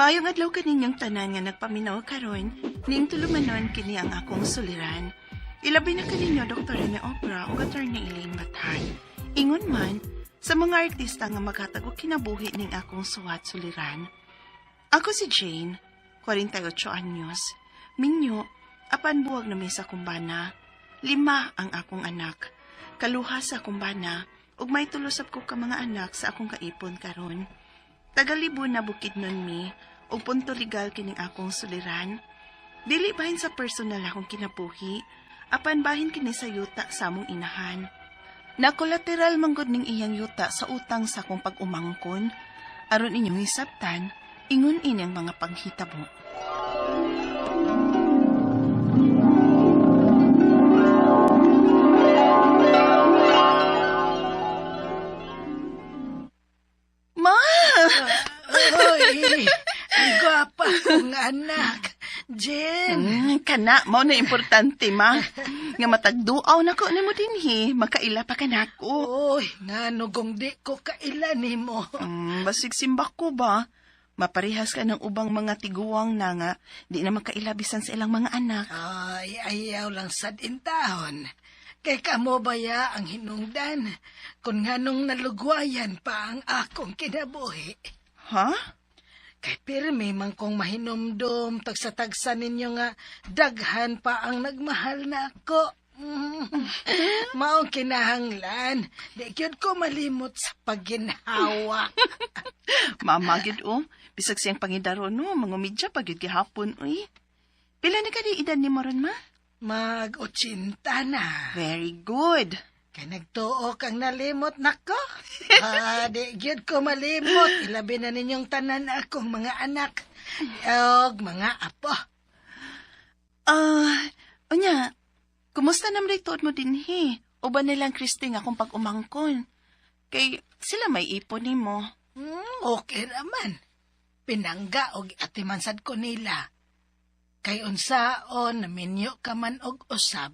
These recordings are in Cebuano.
Maayong adlaw kaninyong tanan nga nagpaminaw karon, ning tulumanon kini ang akong suliran. Ilabi na kaninyo Dr. Rene Opra ug Attorney Elaine Bathan. Ingon man sa mga artista nga maghatag og kinabuhi ning akong suwat suliran. Ako si Jane, 48 anyos. Minyo, apan buwag na mi sa kumbana. 5 ang akong anak. Kaluha sa kumbana, ug may tulo sab ko ka mga anak sa akong kaipon karon. Tagalibo na Bukidnon mi, ug punto legal kining akong suliran. Dili bahin sa personal akong kinabuhi, apan bahin kini sa yuta sa among inahan. Nakolateral manggod ning iyang yuta sa utang sa akong pag-umangkon, aron inyong hisabtan, ingon inyang mga panghitabo. Ma! Oy, ang gwapa kong anak. Jen. Kana, mao na importante, ma. Nga matagduaw na ko nimo dinhi, makaila pa ka nako. Oy, ngano kung di ko kaila nimo. Basig simbak ko ba? Maparehas ka ng ubang mga tiguang na nga, di na makailabisan sa ilang mga anak. Ay, ayaw lang sad intahon. Kay kamo baya ang hinungdan, kung nganong nalugwayan pa ang akong kinabuhi. Ha? Kay pirmi man kong mahinumdum, tagsa-tagsa ninyo nga daghan pa ang nagmahal na ako. Maong kinahanglan, di gyud ko malimot sa pagginhawa. Mama gyud o, bisag siyang pangidaron no, mangumidya pa gyud gihapon uy. Pila na ka di edad nimo ron, ma? Mag-80 na. Very good. Kay nagtuo kang nalimot nako. Di gyud ko malimot. Ilabi na ninyong tanan akong mga anak og mga apo. Unya, kumusta naman tuod mo dinhi? Uban nilang Kristi nga akong pag-umangkon. Kay sila may ipon nimo. Okay raman. Pinangga og atimansad ko nila. Kay unsaon naminyo ka man og usab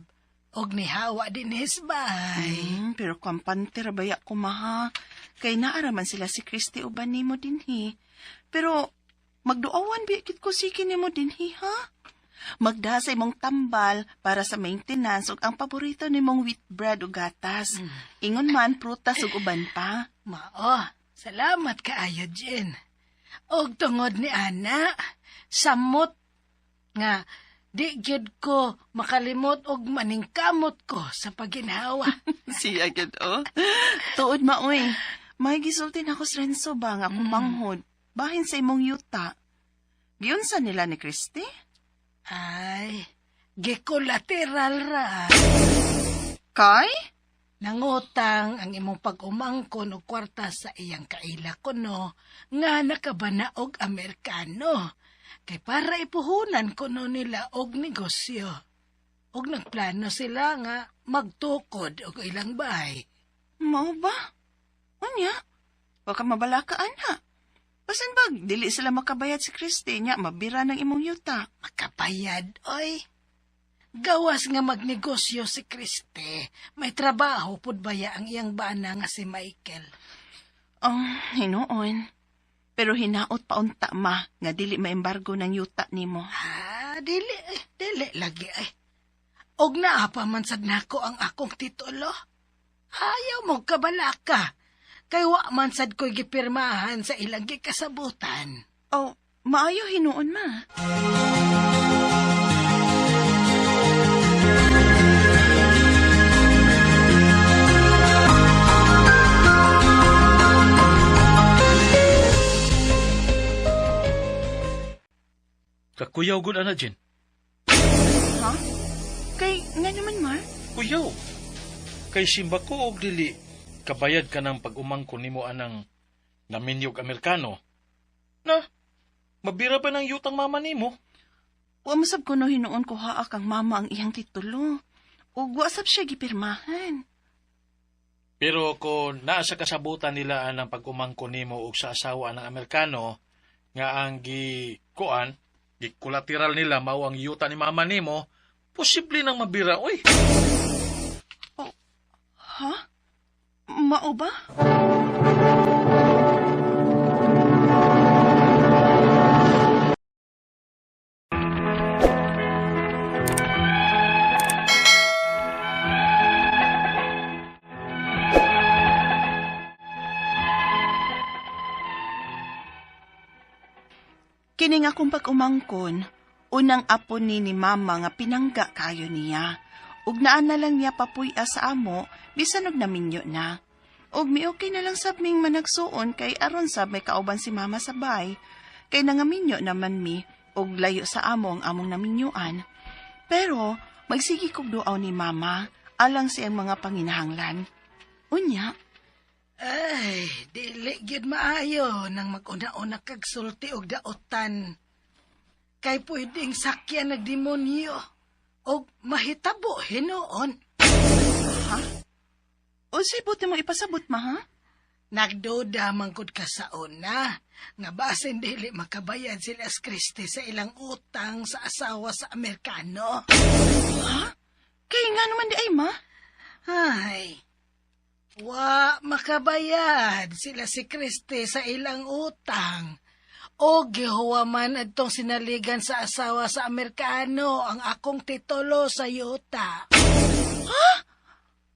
og nihawa din his bahay. Pero kampante ra baya ko maha. Kay naaraman sila si Kristi uban nimo dinhi. Pero magduawan bi kit ko sige nimo dinhi ha? Magda sa imong tambal para sa maintenance ug ang paborito nimong wheat bread ug gatas. Ingon man prutas ug uban pa. Mao, salamat kaayo Jen. Og tungod ni ana, samot nga di gyud ko makalimot og maningkamot ko sa paginhawa. Siya gyud oh. Tuod maoy. May gisulti na ako sa Renzo ba nga akong manghod. Bahin sa imong yuta. Giunsa nila ni Kristi? Ay, gikolateral ra. Kay? Nangutang ang imong pag-umangkon og kwarta sa iyang kaila kuno nga nakabana og Amerikano. Kay para ipuhunan kuno nila og negosyo. Og nagplano sila nga magtukod og ilang bahay. Mao ba? Unya? Wa ka mabala ka, ana. Basan ba, dili sila makabayad si Kristi nya, mabira ng imong yuta. Makabayad, oy. Gawas nga magnegosyo si Kriste, may trabaho pud baya ang iyang bana nga si Michael. Oh, hinuon. Pero hinaot pa unta, ma, nga dili maembargo ng yuta nimo. Ah, dili, dili lagi ay. Og naa pa man sad nako ang akong titulo. Ayaw mo kabalaka. Kay wa man sad ko'y gipirmahan sa ilang gikasabutan. Oh, maayo hinuon, ma. Kakuyaw gud ana, Jen. Ha? Kay nga naman, Mar? Kuyaw. Kay simba ko og dili kabayad ka ng pag-umangkon nimo anang naminyog Amerikano. Na, mabira ba ng yutang mama nimo? Wa masab kuno hinuon ko haa kang mama ang iyang titulo. Ug wa sab siya gipirmahan. Pero kung naa sa kasabutan nila anang pag-umangkon nimo og sa asawa ng Amerikano nga ang gikuan, gikulateral nila mao ang yuta ni mama nimo, posible nang mabira oy. Oh, ha? Mao ba? Kini nga akong pag-umangkon, unang apo ni mama nga pinangga kayo niya. Ug naa na lang niya papuy-a sa amo, bisan og naminyo na. Ug mi-okay na lang sab ming managsuon kay aron sab may kauban si mama sa bay. Kay nangaminyo naman mi, ug layo sa amo ang among naminyuan. Pero magsige kog duaw ni mama, alang sa iyang mga panginahanglan. Unya, Ay, dili gyud maayo nang mag-una-una kag sulti og daotan. Kay pwedeng sakyan nag demonyo og mahitabo hinuon. Unsay buti mo ipasabot ma ha? Nagduda man gud ka sa una nga basin dili makabayad sila sa Kristi sa ilang utang sa asawa sa Amerikano. Kay nga naman di ay ma. Ay, wa makabayad sila si Kristi sa ilang utang. O gihuwa man adtong sinaligan sa asawa sa Amerikano ang akong titulo sa yuta.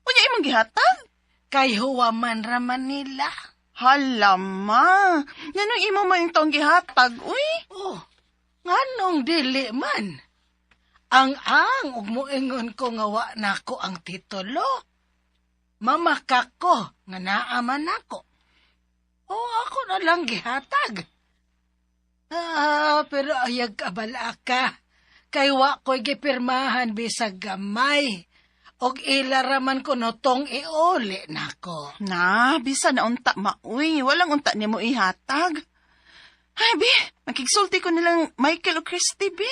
Unya imong gihatag? Kay huwa man ra Manila. Hala ma, nganong imo man yung taong gihatag, uy? Oh, nganong dili man? Ang ug moingon ko nga wa nako ang titulo. Mamakak ko nga naa man nako. O ako na lang gihatag. Ah, pero ayag kabala ka. Kay wa ko'y gipirmahan bisag gamay. Og ila raman ko no tong iuli nako. Na, bisa na unta ma, uy. Walang unta nimo ihatag. Ay, bi, makigsulti ko nilang Michael o Christy, bi.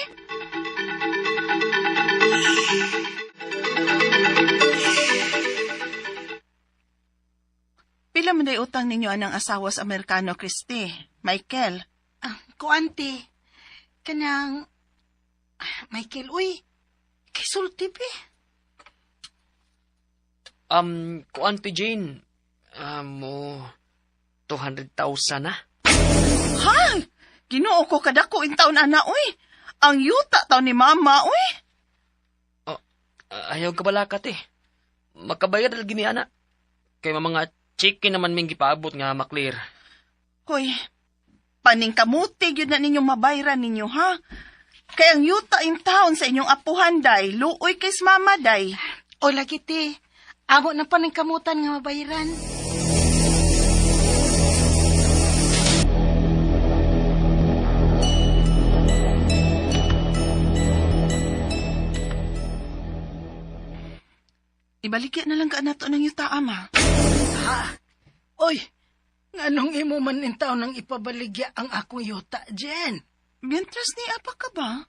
Pila man day utang ninyo anang asawa sa Amerikano, Christy? Michael? Ah, kuanti, kanang Michael, uy, kay sulti bi. Kuan ti Jane, mo 200,000 na. Ha? Ginoo ko kadako in taon ana, uy. Ang yuta taon ni mama, uy. Oh, ayaw ka balakat eh. Makabayad lagi ni ana. Kay mga chicken naman ming gipaabot nga maklear. Hoy, paningkamuti yun na ninyong mabayran ninyo, ha? Kay ang yuta in town sa inyong apuhan, day. Luoy kay mama, day. O lagi ti, amo na pa ng kamutan nga mabayaran. Ibaligya na lang ka nato ng yuta, ama. Ha? Oy, nganong imo man in taon nang ipabaligya ang akong yuta, Jen? Mientras ni apa ka ba?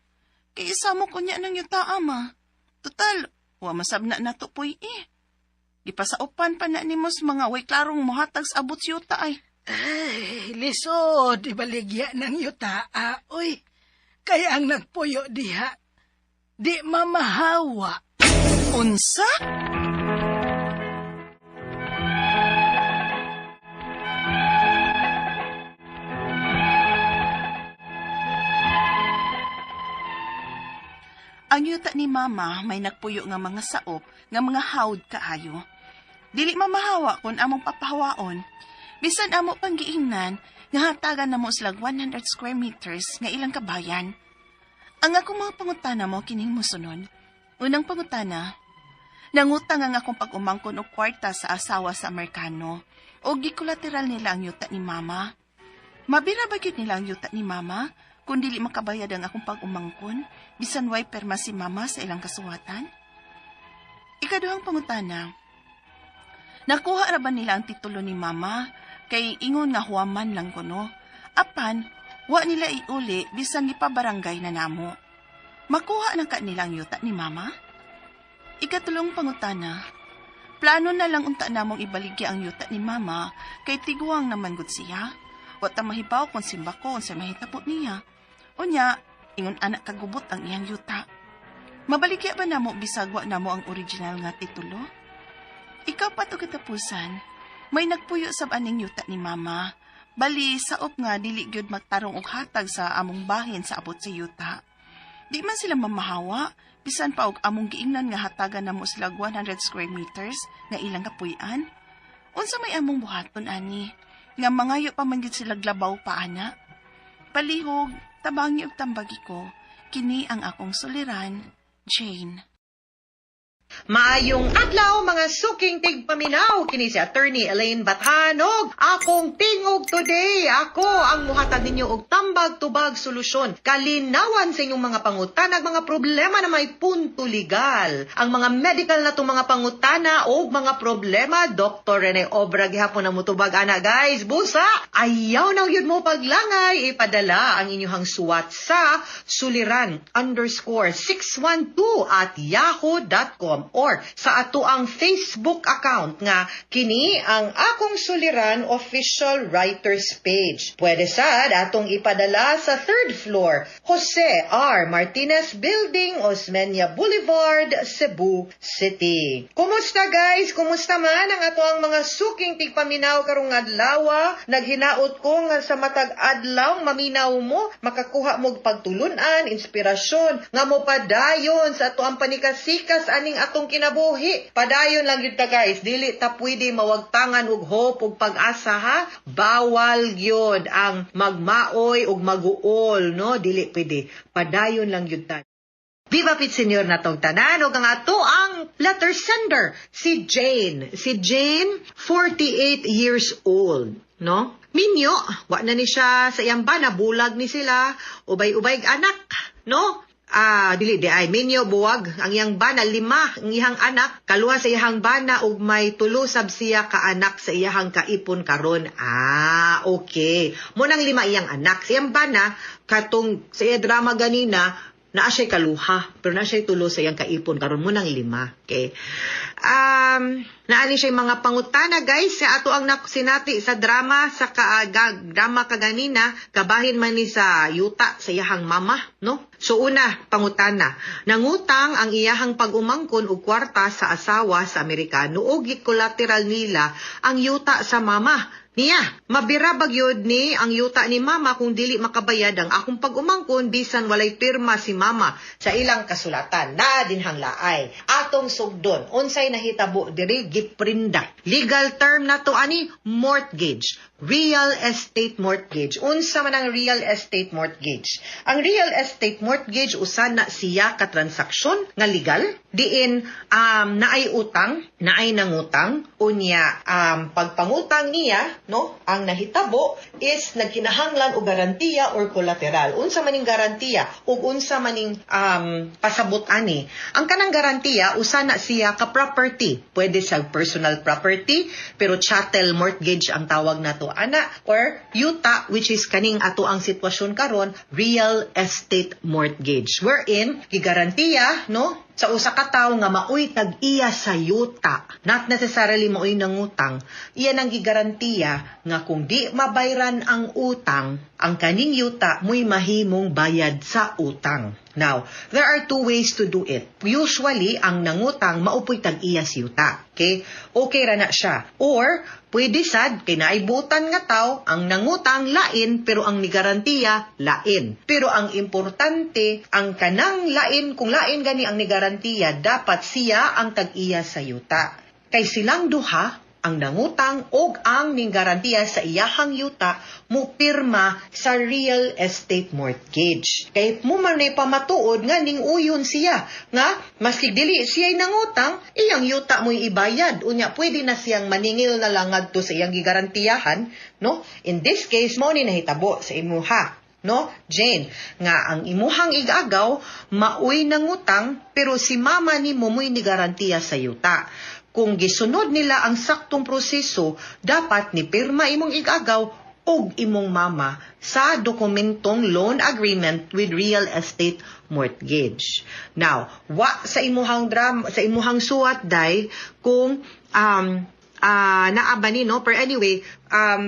Kay isa mo kunya ng yuta, ama. Total, wa masab na nato poy eh. Gipasaupan pa na nimo sa mga way klarong mohatag sa abot sa yuta ay. Ay, lisod, ibaligya ng yuta, ah, oy. Kaya ang nagpuyo diha, di mamahawa. Unsa? Ang yuta ni mama may nagpuyo nga mga saop nga mga hawd kaayo. Dili mamahawa kun among papahawaon. Bisan amo pang giingnan nga hatagan namo sila 100 square meters nga ilang kabayan. Ang akong mga pangutana mo kining mosunod. Unang pangutana, nangutang ang akong pag-umangkon og kwarta sa asawa sa Amerikano o gikolateral nila ang yuta ni mama. Mabira ba gyud nila ang yuta ni mama kung dili makabayad ang akong pag-umangkon bisan way perma si mama sa ilang kasuwatan? Ikaduhang pangutana, nakuha ra ba nila ang titulo ni mama kay ingon nga huwaman lang kuno? Apan, wa nila iuli bisan gipabarangay na namo. Makuha na ka nila ang yuta ni mama? Ikatulong pangutana, plano na lang unta namong ibaligya ang yuta ni mama kay tiguang naman gud siya. Wa ta mahibaw kung simba ko unsa mahitabo niya. Unya, ingon anak kagubot ang iyang yuta. Mabaligya ba namo bisag wa namo ang original nga titulo? Ikaw pa to katapusan, may nagpuyo sab aning yuta ni mama. Bali, saop nga dili gyud magtarong og hatag sa among bahin sa abot sa yuta. Di man sila mamahawa, bisan pa og among giingnan nga hatagan namo sila 100 square meters nga ilang kapuy-an. Unsa may among buhaton ani? Nga mangayo pa man gyud sila glabaw pa ana. Palihog, Tabangi ug tambagi ko, kini ang akong suliran, Jane. Maayong adlaw, mga suking tigpaminaw, kini si Attorney Elaine Bathanog. Akong tingog today, ako ang muhatag ninyo og tambag, tubag, solusyon, kalinawan sa inyong mga pangutana, mga problema na may punto legal. Ang mga medical na itong mga pangutana o mga problema, Dr. Rene Obra gihapon ang mutubag ana, guys. Busa, ayaw na yun mo paglangay, ipadala ang inyong suwat sa suliran_612@yahoo.com or sa ato ang Facebook account nga kini ang Akong Suliran Official Writers Page. Pwede sad atong ipadala sa third floor, Jose R. Martinez Building, Osmeña Boulevard, Cebu City. Kumusta, guys? Kumusta man ang ato ang mga suking tigpaminaw karong adlaw? Naghinaot ko nga sa matag adlaw maminaw mo, makakuha mo og pagtulunan, inspirasyon nga mo padayon sa ato ang panikasikas aning atong kinabuhi. Padayon lang gyud ta, guys, dili ta pwede mawagtangan og hope ug pag-asa, ha. Bawal gyud ang magmaoy ug maguol, no? Dili pwede. Padayon lang gyud ta. Viva Pit Senior na tong tanan ug ang ato ang letter sender, si Jane. Si Jane, 48 years old, no? Minyo, wa na ni siya sa iyang bana, bulag ni sila, ubay-ubay anak, no? Ah, dili di ay minyo, buwag ang iyang bana, lima ang iyang anak, kaluha sa iyang bana ug may tulo sab siya ka anak sa iyang kaipon karon. Ah, okay. Mo nang lima iyang anak sa iyang bana katong sa iya drama ganina, naa siya'y kaluha, pero naa siya'y tulo sa iyang kaipon karon, mo nang lima. Okay. Naani siya mga pangutana, guys, sa ato ang sinati sa drama sa drama kaganina, kabahin man ni sa yuta sa iyahang mama, no? So una, pangutana. Nangutang ang iyahang pag-umangkon og kwarta sa asawa sa Amerikano ug gi-collateral nila ang yuta sa mama niya. Mabira ba gyud ni ang yuta ni mama kung dili makabayad ang akong pag-umangkon bisan walay pirma si mama sa ilang kasulatan na dinhang laay? Atong sugdon, unsay nahitabo diri? Giprinda. Legal term na to ani, mortgage. Real estate mortgage. Unsa man ang real estate mortgage? Ang real estate mortgage, usa na siya ka transaksyon nga legal diin naay utang, naay nangutang, unya pagpangutang niya, no, ang nahitabo is nagkinahanglan og garantiya or collateral. Unsa maning garantiya ug unsa maning pasabot ani? Ang kanang garantiya, usa na siya ka property. Pwede sa personal property, pero chattel mortgage ang tawag nato ana, or yuta, which is kaning ato ang sitwasyon karon, real estate mortgage wherein gigarantiya, no, sa usa ka tawo nga maoy tag-iya sa yuta, not necessarily maoy nangutang, iyan ang gigarantiya nga kung di mabayran ang utang, ang kaning yuta mo'y mahimong bayad sa utang. Now, there are two ways to do it. Usually, ang nangutang mao poy tag-iya sa yuta. Okay? Okay ra na siya. Or, pwede sad, kay naibutan nga tao, ang nangutang lain, pero ang nigarantiya lain. Pero ang importante, ang kanang lain, kung lain gani ang nigarantiya, dapat siya ang tag-iya sa yuta. Kay silang duha, ang nangutang og ang ninggarantiya sa iyahang yuta, mo pirma sa real estate mortgage. Kay mo man nay pamatuod nga ning uyon siya nga maski dili siya nangutang, iyang yuta mo'y ibayad. Unya pwede na siyang maningil na lang ngadto sa iyang gigarantiyahan, no? In this case, mo ni nahitabo sa imuha, no, Jane, nga ang imuhang igagaw maoy nangutang pero si mama nimo mo'y nigarantiya sa yuta. Kung gisunod nila ang saktong proseso, dapat ni pirma imong igagaw og imong mama sa dokumentong loan agreement with real estate mortgage. Now, wa sa imuhang drama, sa imuhang suwat day kung naa ba ni, no? Pero anyway,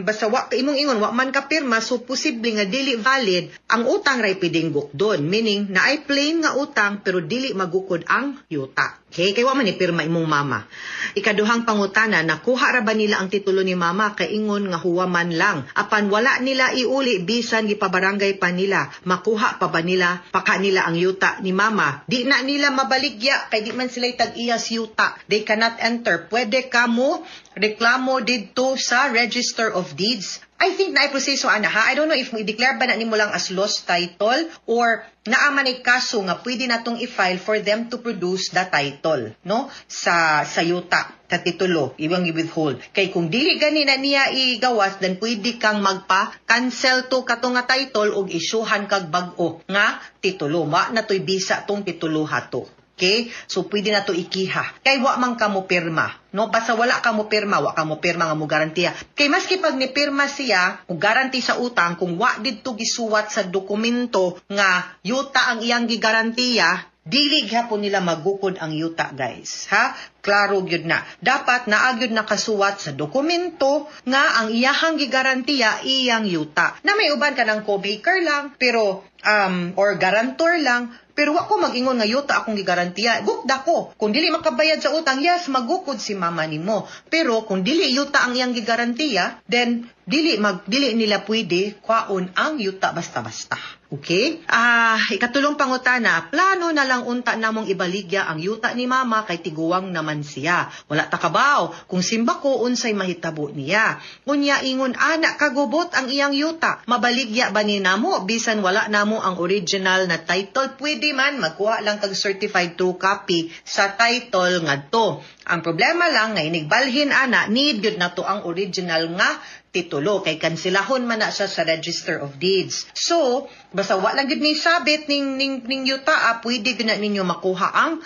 basta wa imong ingon wa man ka pirma, so posible nga dili valid ang utang. Ray pwedeng gukdon, meaning naay plain nga utang pero dili magukod ang yuta. Okay, kay wa man ni pirma imong mama. Ikaduhang pangutana, nakuha ra ba nila ang titulo ni mama kay ingon nga huwaman lang apan wala nila iuli bisan gipabarangay pa nila? Makuha pa ba nila pa nila ang yuta ni mama? Di na nila mabaligya kay di man sila tag-iya sa yuta. They cannot enter. Pwede ka mo reklamo didto sa Register of Deeds. I think naay proseso ana ha. I don't know if i-declare ba na nimo lang as lost title or naa man ay kaso nga pwede natong i-file for them to produce the title, no? Sa yuta, sa titulo, ibang i-withhold. Kay kung dili gani na niya igawas, then pwede kang magpa-cancel to kato nga title og isyuhan kag bag-o nga titulo. Ma na to'y bisa tong titulo hato. Okay? So, pwede na to ikiha. Kay wa man ka mo pirma. No? Basta wala ka mo pirma, wa ka mo pirma nga mo garantiya. Kay maski pag ni pirma siya, o garanti sa utang, kung wa didto gisuwat sa dokumento nga yuta ang iyang gigarantiya, dili gyapon nila magukod ang yuta, guys. Ha? Klaro gyud na. Dapat naa gyud nakasuwat sa dokumento nga ang iyahang gigarantiya iyang yuta. Na may uban ka ng co-baker lang, pero or guarantor lang, pero wa ko mag-ingon nga yuta akong gigarantiya. Gukda ko. Kung dili makabayad sa utang, yes, magukod si mama nimo. Pero kung dili yuta ang iyang gigarantiya, then dili nila pwede kwaon ang yuta basta-basta. Okay? Ikatulong pangutana, plano na lang unta namong ibaligya ang yuta ni mama kay tiguwang naman siya. Wala ta kabaw kung simba ko unsay mahitabo niya. Unya ingon ana kagubot ang iyang yuta. Mabaligya ba ni namo bisan wala namo ang original na title? Pwede man magkuha lang kag certified true copy sa title ngadto. Ang problema lang nga inigbalhin ana, need gyud nato ang original nga titulo kay kansilahon man na siya sa Register of Deeds. So, basta wa lang gyud ni sabit ning yuta, pwede gyud na ninyo makuha ang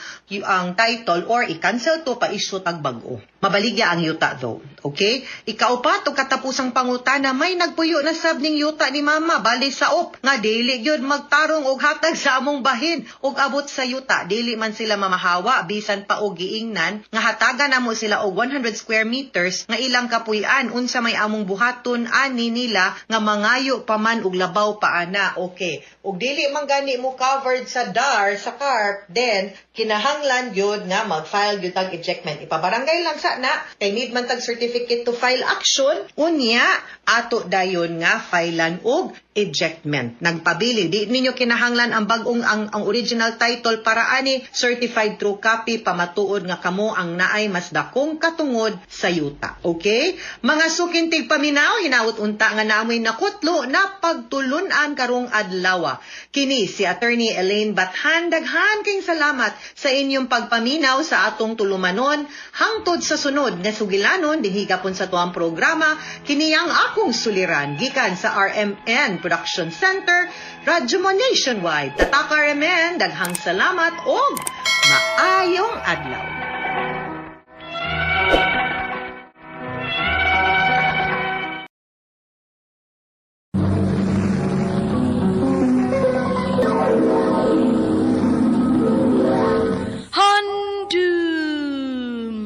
title or i-cancel to pa issue tag bag-o. Mabaligya ang yuta though. Okay? Ikaupat og katapusang pangutana, may nagpuyo na sab ning yuta ni mama bali saop nga dili gyud magtarong og hatag sa among bahin og abot sa yuta. Dili man sila mamahawa bisan pa og giingnan nga hatagan namo sila og 100 square meters nga ilang kapuy-an unsa may among buhaton ani nila nga mangayo pa man og labaw pa ana. Okay. Og dili man gani mo covered sa DAR, sa CARP, then kinahanglan gyud nga mag-file gyud tag ejectment. Ipabarangay lang sa na kay need man tag certificate to file action. Unya ato dayon nga filean og ejectment. Nagpabili di ninyo kinahanglan ang bag-ong ang original title para ani certified true copy pamatuod nga kamo ang naay mas dakong katungod sa yuta. Okay? Mga suking tigpaminaw, hinaut unta nga naamoy nakutlo na pagtulun-an karong adlaw. Kini si Attorney Elaine Bathan, daghan king salamat sa inyong pagpaminaw sa atong tulumanon hangtod sa sunod nga sugilanon dinhi gapon sa tuang programa kini ang akong suliran gikan sa RMN Production Center, Radyo Mo Nationwide. Tatak RMN, daghang salamat og maayong adlaw.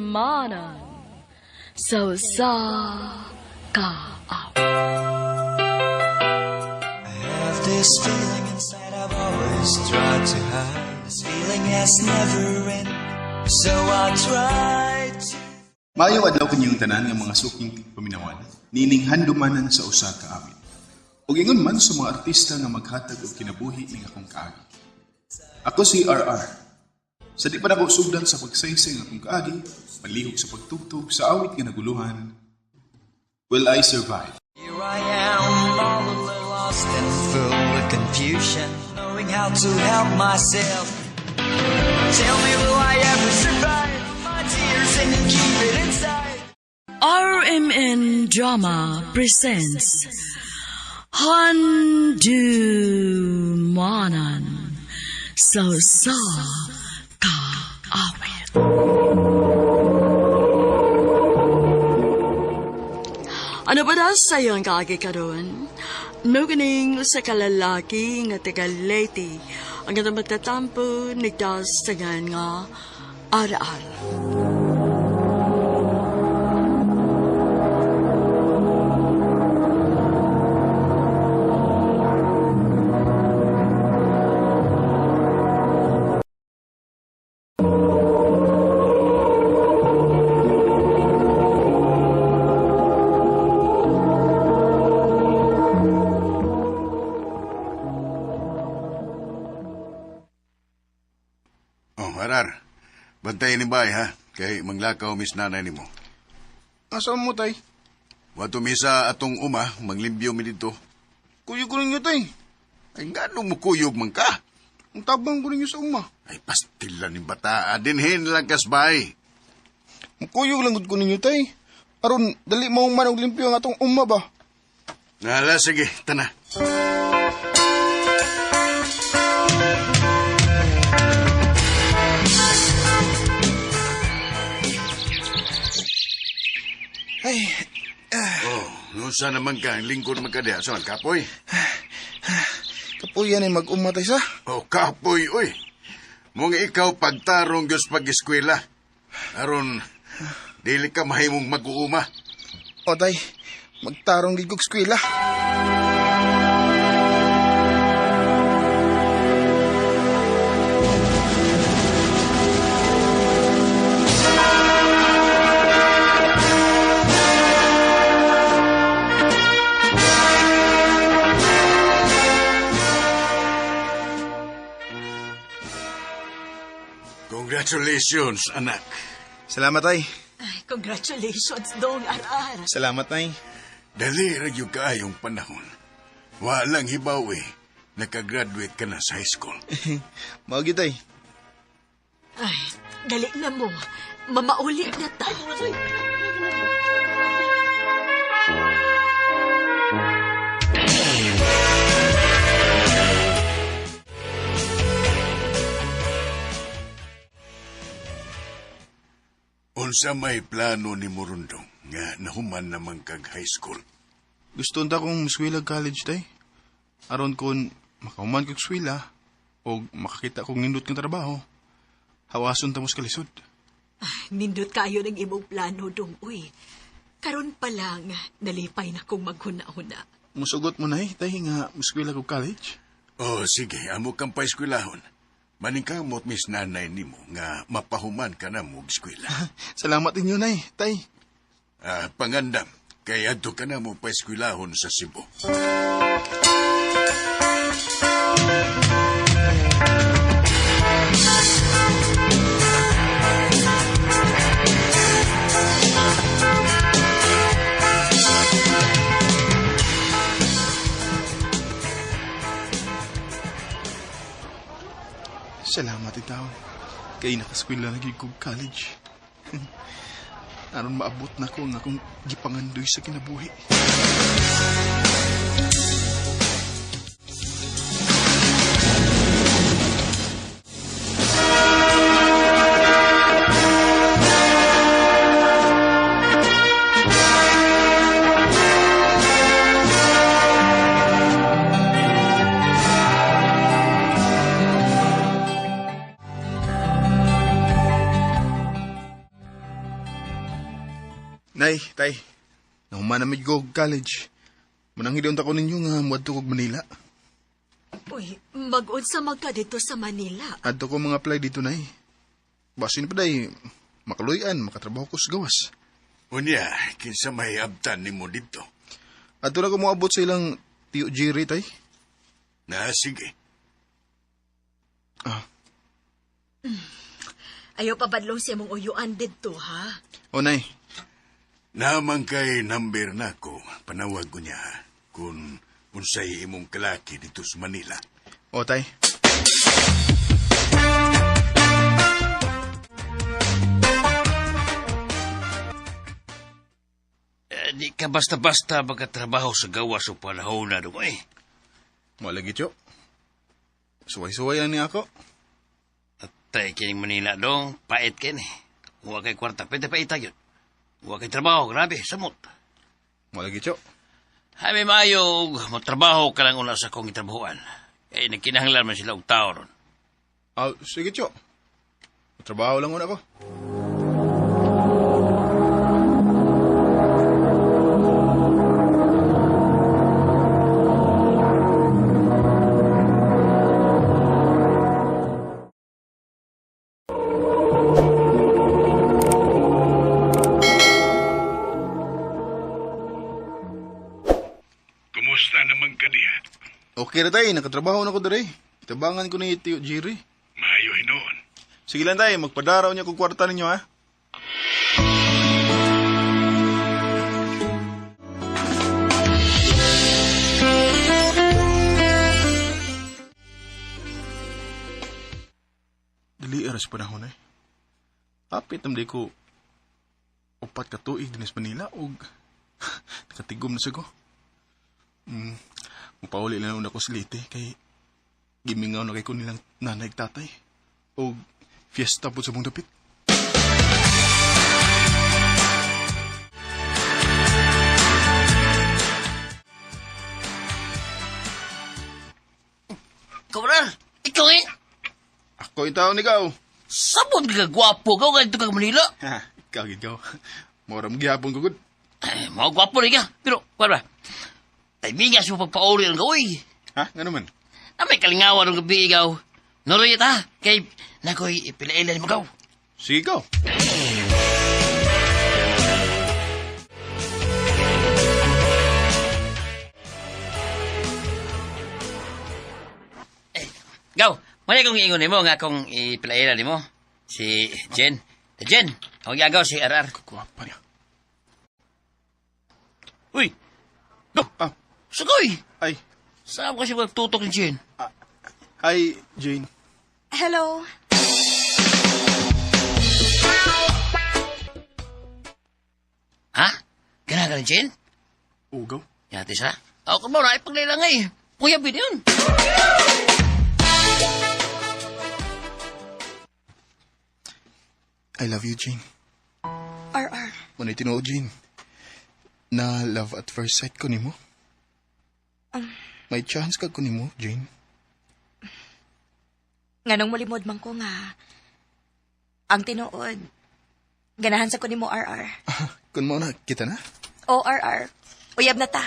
Handumanan sa usa ka I have this feeling inside I've always tried to hide. This feeling has never end, so I try to. Maayo adlaw kaninyong tanan nga mga suking tigpaminawan, nining handumanan sa usa ka awit. Ug ingon man sa mga artista nga maghatag og kinabuhi ning akong kaagi. Ako si RR. Sa di pa nako sugdan sa pagsaysay ng akong kaagi, palihog sa pagtugtog sa awit nga naguluhan, Will I Survive? Here I am, all alone, lost and full of confusion, knowing how to help myself. Tell me, will I ever survive? My tears and you keep it inside. RMN Drama presents Handumanan sa usa ka awit. Ano ba na sa iyong kaagi karon? Nuganing sa kalalaki nga taga Leyte ang atong magtatampo nigdas sa nga RR. Oh, Arar. Bantayan ni bay, ha? Kay manglakaw mis nanay nimo. Asa mo, tay? Wato misa atong uma, manglimbyo mi dito. Kuyog ko ninyo, tay. Ay, ngano mo kuyog man ka? Ang tabang ko ninyo sa uma. Ay, pastila ni bata. Dinhin lang kasbay. Mukuyog lang gud ko ninyo, tay. Aron, dali mo man og limpyo ang atong uma ba? Nala, sige, tana. Ay, Oh, nusa naman ka, ang lingkod man ka diha. Saan, kapoy? Kapuyan ay mag-uma, tay, sa. Oh, kapoy, uy. Mong ikaw pagtarong Diyos pag-eskwela. Aron, dili ka mahimong mag-uuma. O, tay, magtarong gid kog eskwela. Congratulations, anak. Salamat, tay. Ay, congratulations, Dong Arar. Salamat, nay. Dali ra gyud kaayong panahon. Walang hibaw eh. Nakagraduate ka na sa high school. Mao gyud, tay. Ay, dali na mo. Mamauli na ta. Unsa may plano ni Murundong nga nahuman naman kag high school. Gusto unta kong eskwela college, tay. Aron kon makahuman kog eskwela o makakita kog nindot nga trabaho, hawason ta mo sa kalisod. Nindot kayo ng imong plano, Dong. Uy, karon pa lang, nalipay na kong maghuna-huna. Musugot mo nay, tay, nga eskwela kog college. Oh, sige, amo kang paeskwelahon. Maningkamot mis nanay nimo nga mapahuman ka na mo og eskwela. Salamat inyo, nay, tay. Ah, pangandam, kay adto ka na mo paeskwelahon sa Cebu. Salamat itaw. Kay nakaskwela na gyud kog college. Aron maabot na ko ang akong gipangandoy sa kinabuhi. Nay, tay, nahuman na ko og college. Mananghid unta ko ninyo nga moadto kog Manila. Uy, mag-unsa man ka dito sa Manila. Adto ko mga apply dito, nay. Basin pa day, makaluyan, makatrabaho ko sa gawas. Unya, kinsa may abtan nimo didto. Adto na ko moabot sa ilang tiyo Jerry, tay. Na sige. Ah, Ayaw pabadlong sa imong uyuan didto, ha? o nay, Naman kay number nako, panawag ko niya kung unsay imong kalaki dito sa Manila. o tay. Eh, di ka basta-basta magkatrabaho sa gawas o panahon na doon eh. Mo lagi, tiyo. Suway-suway lang niya ako. At kining Manila dong, pait kini. Wa kay kwarta, pwede pa itag yun. Wa kay trabaho, grabe, samot. Mo lagi, tiyo. Ay, may maayo, matrabaho ka lang una sa kong itrabahoan. Eh, nagkinahanglan man sila og tao ron. Ah, sige, tiyo. Trabaho lang una ko. Kumusta naman ka diha? Okay ra tay, nakatrabaho na ko dere. Tabangan ko ni Tiyo Jerry. Maayo hinuon. Sige lang tay, magpadaraw niya kog kwarta ninyo ha. Dili era sa panahon eh. Apit naman di ko 4 ka tuig din sa Manila og nakatigom na siya ko. Mupauli lang una ko sa Leyte kay gimingaw na kay ko nilang nanay ug tatay og fiesta po sa mong dapit. Kabral, ikaw eh. Ako yung taon ikaw. Sabon ka gwapo ka, ganito ka Manila. Ha, ikaw ikaw. Mora mo gihapon ko gud. Ay, mga gwapo rin ka. Pero, kuwan ba? Timingas mo pagpauli ng gawin. Ha? Nga naman? Na may kalingawan ng gabi ikaw. Nuroy ta, kay nakoy ipilailan mo gaw. Sige ikaw. Eh, gaw, may akong ingon nimo nga akong ipilailan nimo. Si Jen. Jen, ako gagaw si RR. Gwapa niya. Uy, go! Ah. Sugoy! Ay. Saan kasi magtutok ni Jen? Hi, Jane. Hello. Ha? Gana ka ni Jen? Ugaw. Yati sa? Ako mo na ipaglilangay. Kuya bin yun. I love you, Jane. RR. Manay tinuod, Jane. Na love at first sight ko nimo. May chance ka ko nimo, Jane. Nganong mulimod man ko nga. Ang tinuod. Ganahan sa ko nimo, RR. Kun mo na, kita na. O, RR. Uyab na ta.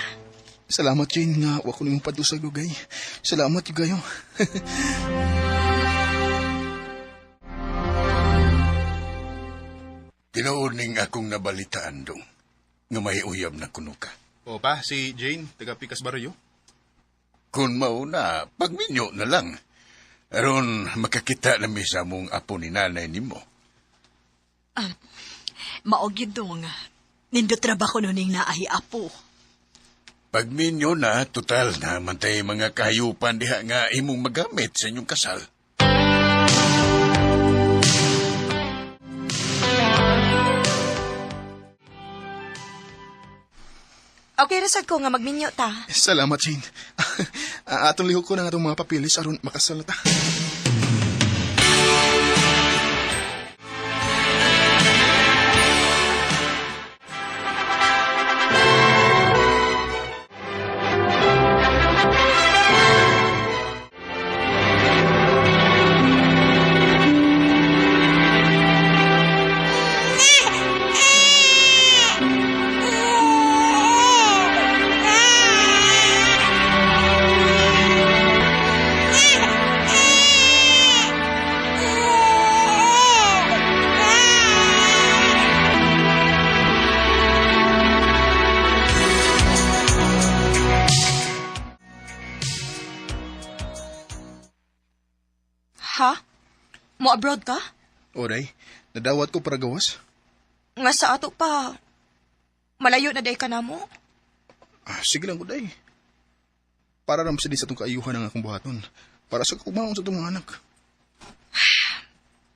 Salamat, Jane, nga wa ko nimo padusag ugay. Salamat, kayo. Tinuod ning akong nabalitaan dong, nga may uyab na kuno ka. O pa, si Jane, taga Pikas Barrio. Kung mauna, pagminyo na lang. Aron makakita na mi sa mong apo ni nanay nimo. Maog yun dong. Nindot trabaho nuning naahi apo. Pagminyo na, total na mantay mga kahayupan diha nga imong magamit sa inyong kasal. Okay, rasad ko nga magminyo ta. Salamat, Jane. Atong lihok ko na nga itong mga papilis aron makasal na ta. Ha? Mo abroad ka? Oray, nadawat ko para gawas. Nga sa ato pa. Malayo na day ka na mo. Ah, sige lang, kuday. Para naman sa di sa itong kaayuhan ang akong buhaton. Para sa kumaon sa itong mga anak.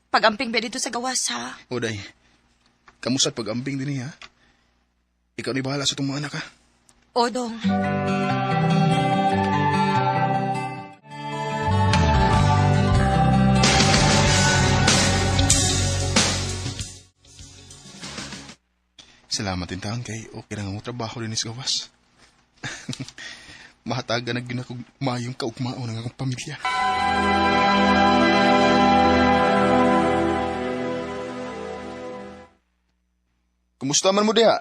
Pag-amping ba dito sa gawas, ha? Oday, kamusat pag-amping din niya. Ikaw ni bahala sa itong mga anak, ha? O, dong. Salamat din taon kay okay lang ang trabaho din sa gawas. Mahatagan na ginakog mayong kaugmao ng akong pamilya. Kumusta man mo diha?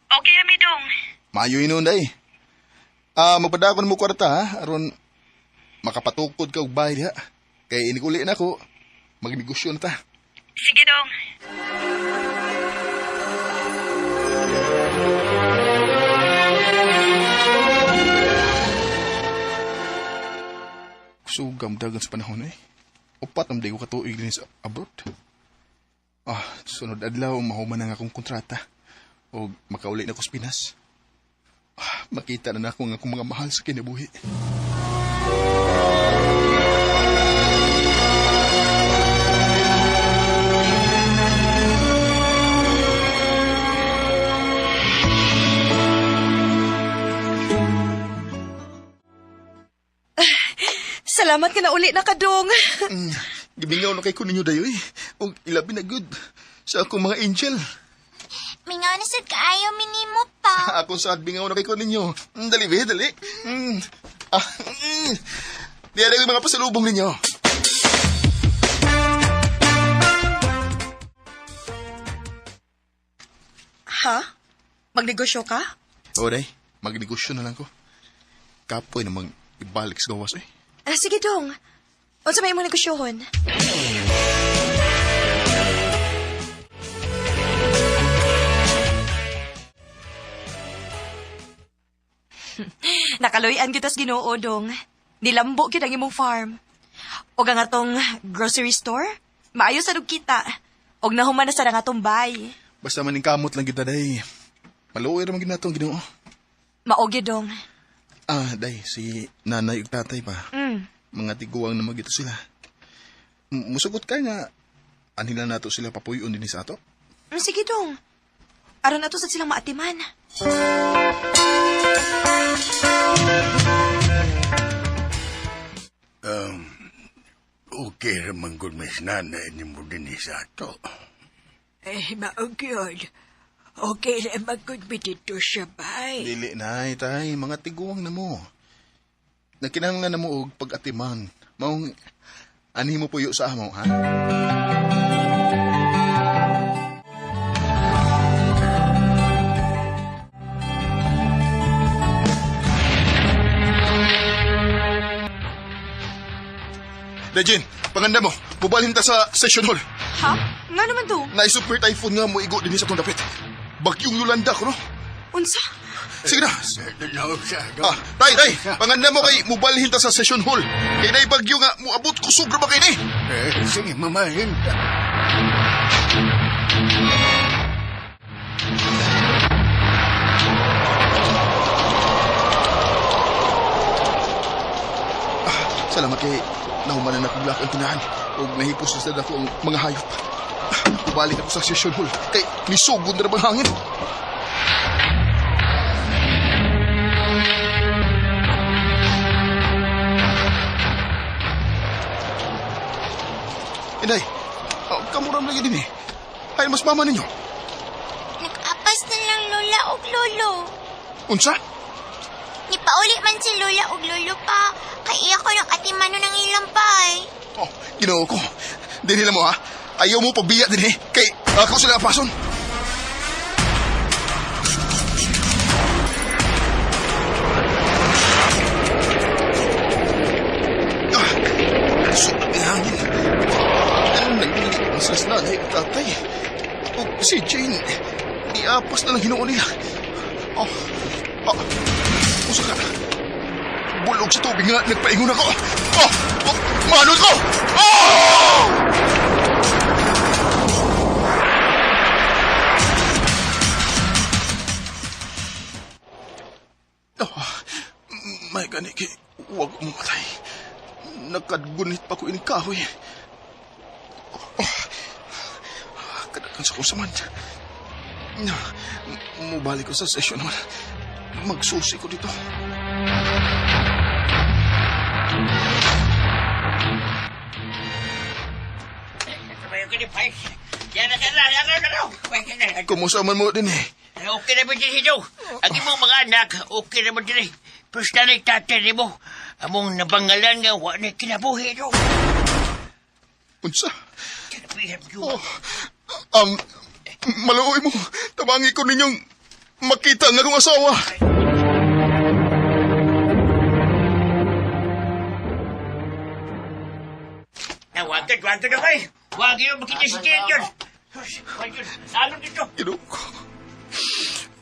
Okay, ami dong. Maayo inon day. Magpadakon mo kwarta ha, aron makapatukod ka og bahay diha. Kay inikuli na ko, magnegosyo na ta. Sige, dong. Sugam dagan sa panahon eh. Upat ang ko katuig din sa abroad. Sunod adlaw mahuman na nga akong kontrata. O makauli na ko sa Pinas. Makita na nako ang akong mga mahal sa kinabuhi. Salamat ka na uli na kadong. Gibingaw na kay ko ninyo dayoy. Og ilabi na good sa akong mga angel. Mingaw na sad kaayo minimo pa. Ako sa bingaw na kay ko ninyo. Dali be, dali. Ah. Diyan na yung mga pasalubong ninyo. Ha? Magnegosyo ka? O, day. Magnegosyo na lang ko. Kapoy namang ibalik sa gawas eh. Ah, sige, dong. Unsa may imong negosyohon? Nakaluy-an kita sa Ginoo, dong. Nilambo gyud ang imong farm. Og ang atong grocery store, maayo sa kita. Og nahuman na sa ang atong bay. Basta maning kamot lang kita, day. Maluoy raman gid nato ang Ginoo. Mao gyud, dong. Ah, day, si nanay ug tatay pa. Mga tiguang na magito sila. Musugot ka nga, anila nato sila papuyon din sa ato? Sige, dong. Aron ato sad silang maatiman. Okay raman gud mas nanay ni mo din sa ato. Eh, maog yun. Okay na magod dito siya, bay. Dili, nay, tay, mga tiguang na mo. Nagkinahanglan na mo og pag-atiman. Maong, anhi mo puyo sa amo, ha? Dejin, panganda mo. Bubalhin ta sa session hall. Ha? Nga naman to? Na super typhoon nga mo igo din sa itong dapit. Bagyong Yolanda ko, no? Unsa? Sige na. Ah, tay, tay, panganda mo kay mubalhin ta sa session hall. Kay nay bagyo nga muabot ko sobra ba kay ni? Eh, sige, mamahin ta. Salamat kay nahumanan na kong ang tinahan ug nahipos na sad ako ang mga hayop. Ubalik ako sa session hall kay nisugod na bang hangin. Inday, oh, kamuram lagi din eh. Ay, mas mama ninyo. Nag-apas na lang lola og lolo. Unsa? Nipauli man si lola og lolo pa. Kay iya ko ng atimano ng ilang pay. Oh, Ginoo ko. Dinhi mo ha. Ayaw mo pagbiya din eh. Kay ako sila apason. Ah, sulod ni hangin. Ano nang sila sa nanay at tatay? O si Jane, iapas na lang hinuon nila. Oh, oh, usa ka. Bulog sa tubig nga, nagpaingon ako. Oh, oh, manod ko! Oh! Oh, may ganiki, huwag umatay. Nakadgunit pa ko ining kahoy. Oh, kadakan sa kusaman. Mubalik ko sa session hall. Magsusi ko dito. Kumusta man mo din eh? Okay na ba din ito? Ang imong mga anak, okay na ba din eh? Pero nanay tatay ni mo, among nabangalan nga, wa na kinabuhi ito. Unsa? Oh, maluoy mo. Tabangi ko ninyong makita ang akong asawa. Nawagan, wagan na kayo. Wag yun, makita si Jane yun. Wag yun, ano dito? Ginoo ko.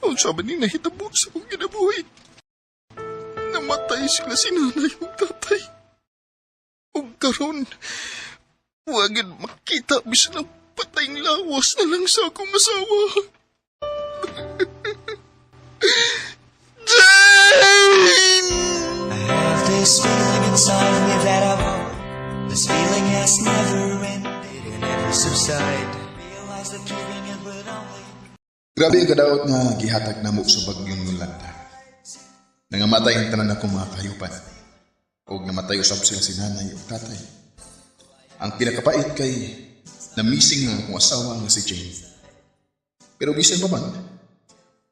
Unsa man ni nahitabo sa akong kinabuhi? Namatay sila si nanay ug tatay. Ug karon, wagin makita bisan ang patayng lawas na lang sa akong asawa. Jane! I have this feeling inside of me that I've This feeling has never ended and never subside. Realize that giving it would only Grabe ang kadaot nga gihatag namo sa bagyong Yolanda. Nangamatay ang tanan akong mga kahayupan. Og namatay usab sila si nanay ug tatay. Ang pinakapait kay na-missing ang akong asawa nga si Jane. Pero bisan pa man,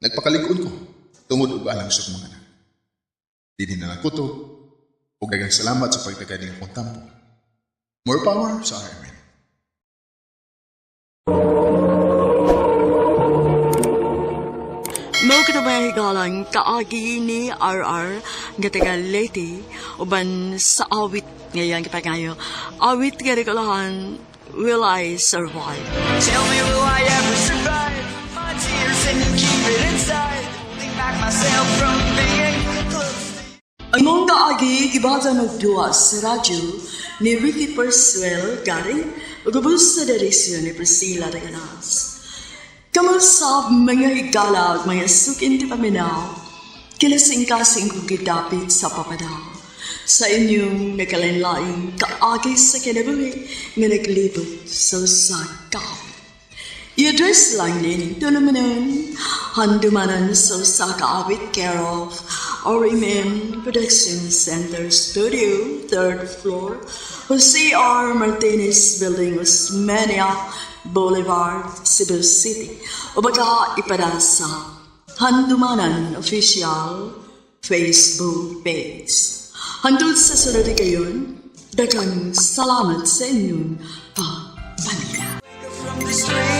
nagpakalig-on ko tungod og alang sa akong mga anak. Dinhi na lang ko to, ug daghang salamat sa pagtagad ning akong tampo. More power sa RMN. Mao kato mga higalang kaagi ni RR nga taga Leyte uban sa awit ngayon kipangayo. Awit nga rekolahan, "Will I Survive?" Tell me, will I ever survive? My tears and you keep it inside. Holding back myself from being close. Ang mong kaagi gibatan og duwa sa radyo ni Ricky Persuel Garing ug ubos sa direksyon ni Priscilla Raganas. Kamusta, mga higala ug mga suking paminaw, kinasing-kasing kong gidapit sa papadao sa inyong nagkalain-laing kaagi sa kinabuhi nga naglibot sa usa ka awit. I-address lang din tulumanon, Handumanan sa usa ka awit, care of RMN Production Center Studio, third floor, Jose R. Martinez Building, Osmeña Boulevard, Cebu City. O baka ipada sa Handumanan Official Facebook page. Hangtod sa sunod kayon, daghang salamat sa inyong pagpaminaw. From the street.